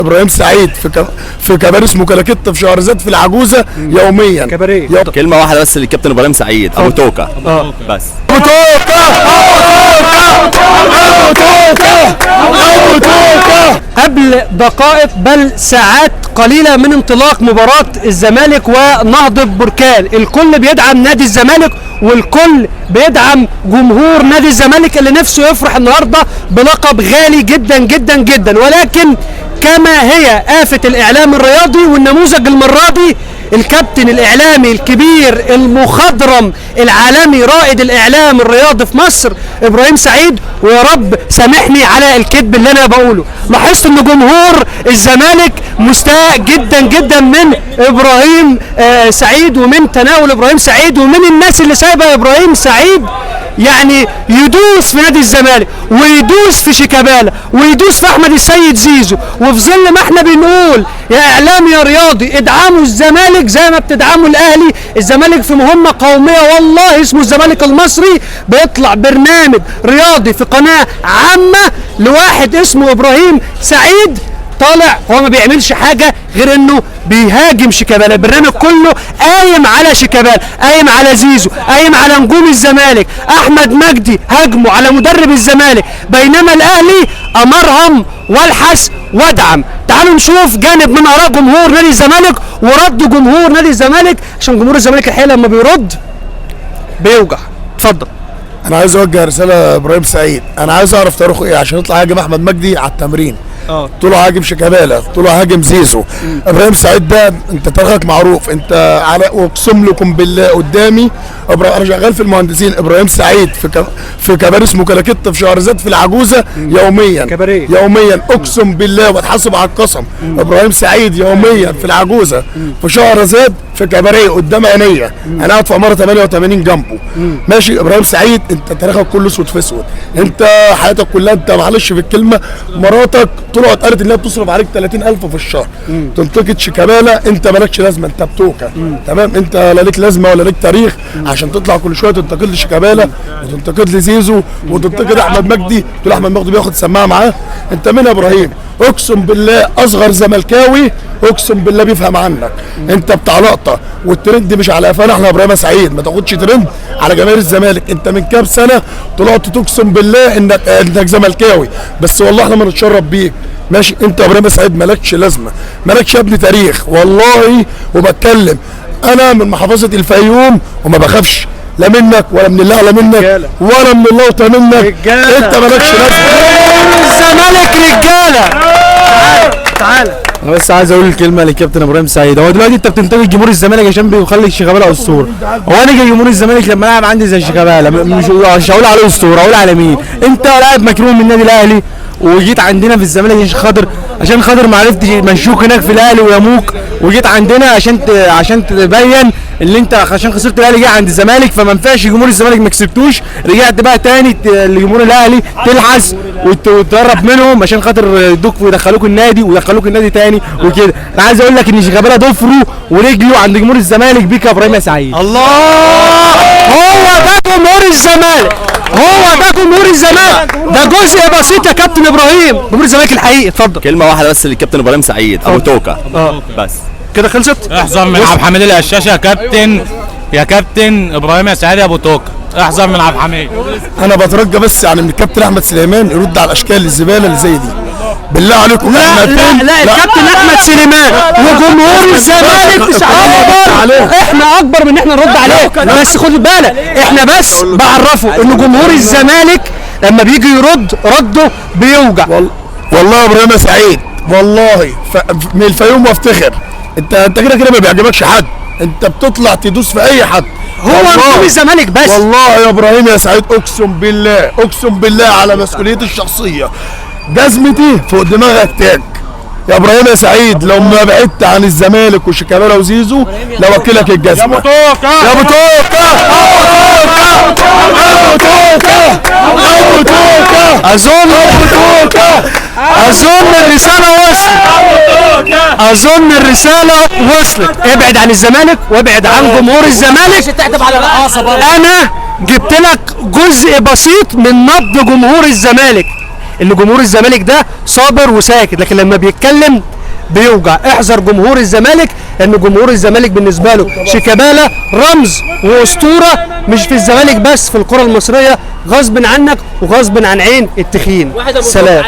ابراهيم سعيد في كباريه اسمه كلاكيت في شهرزاد في العجوزة يوميا كباريه. كلمة واحدة بس للكابتن ابراهيم سعيد، ابو توكه. بس ابو توكه ابو توكه ابو توكه. قبل دقائق بل ساعات قليله من انطلاق مباراة الزمالك ونهضه بركان، الكل بيدعم نادي الزمالك والكل بيدعم جمهور نادي الزمالك اللي نفسه يفرح النهارده بلقب غالي جدا جدا جدا، ولكن كما هي آفة الإعلام الرياضي والنموذج المرة دي الكابتن الإعلامي الكبير المخضرم العالمي رائد الإعلام الرياضي في مصر إبراهيم سعيد، ويا رب سامحني على الكذب اللي أنا بقوله. لاحظت إن جمهور الزمالك مستاء جدا جدا من إبراهيم سعيد ومن تناول إبراهيم سعيد ومن الناس اللي سايبة إبراهيم سعيد يعني يدوس في نادي الزمالك ويدوس في شيكابالا ويدوس في احمد السيد زيزو، وفي ظل ما احنا بنقول يا اعلام يا رياضي ادعموا الزمالك زي ما بتدعموا الاهلي، الزمالك في مهمة قومية والله اسمه الزمالك المصري، بيطلع برنامج رياضي في قناة عامة لواحد اسمه ابراهيم سعيد طالع هو ما بيعملش حاجة غير انه بيهاجم شيكابالا، البرنامج كله قايم على شيكابالا، قايم على زيزو، قايم على نجوم الزمالك، احمد مجدي هاجمه على مدرب الزمالك، بينما الاهلي امرهم والحس وادعم. تعالوا نشوف جانب من اراء جمهور نادي الزمالك ورد جمهور نادي الزمالك، عشان جمهور الزمالك الحقيقة لما بيرد بيوجع. اتفضل. انا عايز اوجه رسالة لابراهيم سعيد، انا عايز اعرف تاريخه ايه عشان يطلع هاجم احمد مجدي على التمرين. طلع هاجم شيكابالا، طلع هاجم زيزو. ابراهيم سعيد ده انت تاريخك معروف، انت على اقسم لكم بالله قدامي انا شغال في المهندسين. ابراهيم سعيد في كباريه اسمه كلاكيت في شهرزاد في العجوزة يوميا كباريه يوميا، اقسم بالله واتحاسب على القسم. ابراهيم سعيد يوميا في العجوزة في شهرزاد في كباريه قدام عينيا، انا قاعد في عمارة 88 جنبه. ماشي. ابراهيم سعيد انت تاريخك كله اسود في اسود، انت حياتك كلها انت معلش في الكلمة مراتك طلعت قالت انها بتصرف عليك 30,000 في الشهر، تنتقد شيكابالا انت مالكش لازمه، انت بتوكه. تمام، انت لا ليك لازمه ولا ليك تاريخ عشان تطلع كل شوية تنتقد لي شيكابالا وتنتقد لي زيزو وتنتقد احمد مجدي، تقول احمد مجدي بياخد سماعه معاه. انت مين يا ابراهيم؟ اقسم بالله اصغر زملكاوي اقسم بالله بيفهم عنك. انت بتاع لقطة والترند مش على قفانا احنا يا ابراهيم سعيد، ما تاخدش ترند على جماهير الزمالك. انت من كام سنة طلعت تقسم بالله انك زملكاوي، بس والله احنا ما نتشرف بيك. ماشي. انت يا ابراهيم سعيد مالكش لازمه، مالكش يا ابني تاريخ والله. وبتكلم انا من محافظة الفيوم وما بخافش لا منك ولا من الله ولا منك ولا من الله ولا منك. انت مالكش لازمه. الزمالك رجاله. تعالى. انا بس عايز اقول الكلمة للكابتن ابراهيم سعيد، هو دلوقتي انت بتنتقد جمهور الزمالك عشان بيخلي شيكابالا اسطورة، هو انا جمهور الزمالك لما العب عندي زي شيكابالا مش هقول عليه اسطورة، هقول على مين؟ انت لاعب مكروه من النادي الاهلي وجيت عندنا في الزمالك عشان خاطر ما عرفتش مشوك هناك في الاهلي ويموك، وجيت عندنا عشان تبين اللي انت عشان خسرت الاهلي جاي عند الزمالك، فما ينفعش جمهور الزمالك ما كسبتوش، رجعت بقى تاني لجمهور الاهلي تلحس وتقرب منهم عشان خاطر يدوك ويدخلوك النادي ويدخلوك النادي تاني وكده. انا عايز اقول لك ان شيكابالا ضفره ورجله عند جمهور الزمالك بيك يا ابراهيم يا سعيد. الله، هو ده جمهور الزمالك، هو ده جمهور الزمالك، ده جزء بسيط يا كابتن ابراهيم، جمهور الزمالك الحقيقي. اتفضل. كلمة واحدة بس للكابتن ابراهيم سعيد، ابو توكه. بس كده خلصت. احذر من عبد الحميد القشاش يا كابتن، يا كابتن ابراهيم يا سعيد يا ابو توكه، احذر من عبد الحميد. انا بترجى بس يعني من الكابتن احمد سليمان يرد على الاشكال الزبالة اللي زي دي، بالله عليكم. لا لا لا، الكابتن احمد سليمان وجمهور الزمالك اكبر، احنا اكبر من ان احنا نرد عليه، بس خد بالك احنا بس بعرفه ان جمهور الزمالك لما بيجي يرد رده بيوجع. والله يا ابراهيم سعيد والله من الفيوم وافتخر، انت كده كده ما بيعجبكش حد، انت بتطلع تدوس في اي حد، هو نجوم الزمالك بس. والله يا ابراهيم يا سعيد اقسم بالله، اقسم بالله على مسؤوليتي الشخصية جزمتي فوق دماغك تاج يا ابراهيم يا سعيد. لو ما بعدت عن الزمالك وشيكابالا وزيزو لو اكلك الجزمة. يا ابو توكه يا ابو توكه ابو توكه ابو توكه. اظن الرسالة وصلت، اظن الرسالة وصلت. ابعد عن الزمالك وابعد عن جمهور الزمالك. انا جبت لك جزء بسيط من نبض جمهور الزمالك. اللي جمهور الزمالك ده صابر وساكت، لكن لما بيتكلم بيوجع. احذر جمهور الزمالك، لان جمهور الزمالك بالنسبة له شيكابالا رمز واسطوره، مش في الزمالك بس، في الكره المصرية، غصب عنك وغصب عن عين التخين. سلام.